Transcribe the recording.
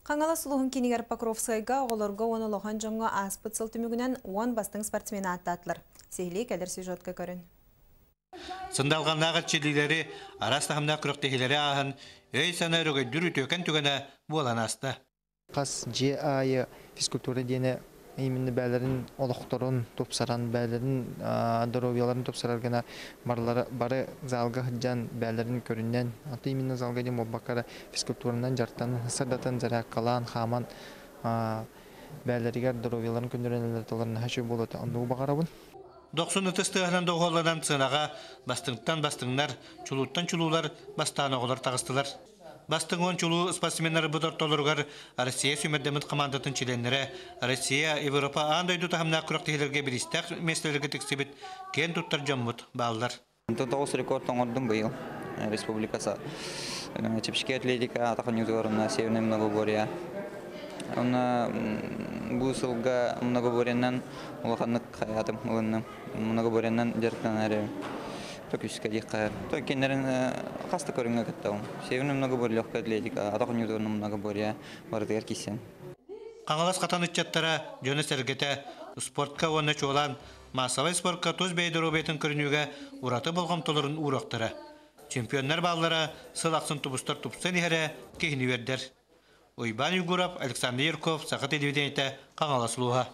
Хаҥалас улууһун киинигэр Покровскайга оҕолорго уонна улахан дьоҥҥо ааспыт сыл түмүгүнэн 10 бастыҥ спортсмен ааттаатылар. Сиһилии кэлэр сюжетка көрүн. Сындалҕаннаах эрчиллиилэри, араас таһымнаах күрэхтэһиилэри ааһан, өй-санаа өрөгөйдүүр үтүөкэн түгэнэ буолан ааста. Хас дьиэ аайы физкультура диэни именно бээлэрин олохторун тупсаран, бээлэрин доруобуйаларын тупсарар гына барылара бары залга сылдьан бээлэрин көрүнэн, аты именно залга диэн буолбакка эрэ физкультуранан дьарыктанан, сырдатан, зарядкалаан, хааман бээлэригэр доруобуйаларын көннөрүнэллэр толору наһаа үчүгэй буолуо этэ. Оннугу баҕарабын. Дохсун ытыс тыаһынан доҕуһуолланан сыанаҕа бастыҥтан бастыҥнар, чулууттан чулуулар бастаан оҕолор таҕыстылар. Бастыҥ уон чулуу спортсменнарбыт ортолоругар Россия сүүмэрдэммит хамаандатын чилиэннэрэ, Россия, Европа аан дойду таһымнаах күрэхтэһиилэргэ бириистээх миэстэлэргэ тиксибит киэн туттар дьоммут бааллар. 19 рекорд оҥордум быйыл республика чэпчэки атлетика атах оонньуутугар Северное многоборье. Онно бу сылга многоборьенан улаханнык хайаатым ылынным. Многоборьенан дьарыктанар күүскэ диэххэ. То кинилэрин хас да көрүҥҥэ кыттабын. Северное многоборье легкая атлетика, атах оонньуутугар многоборье барытыгар киирсэн. Хаҥалас хатан ыччаттара, дьоно-сэргэтэ спортка уонна чуолаан маассабай спортка тус бэйэ доруобуйатын көрүнүүгэ ураты болҕомтолорун ууруохтара. Чемпионнар бааллара сыл ахсын тубустар тупсан иһэрэ киһини үөрдэр. Уйбаан Егоров, Александр Юрков, Саха телевидениетэ, Хаҥалас улууһа.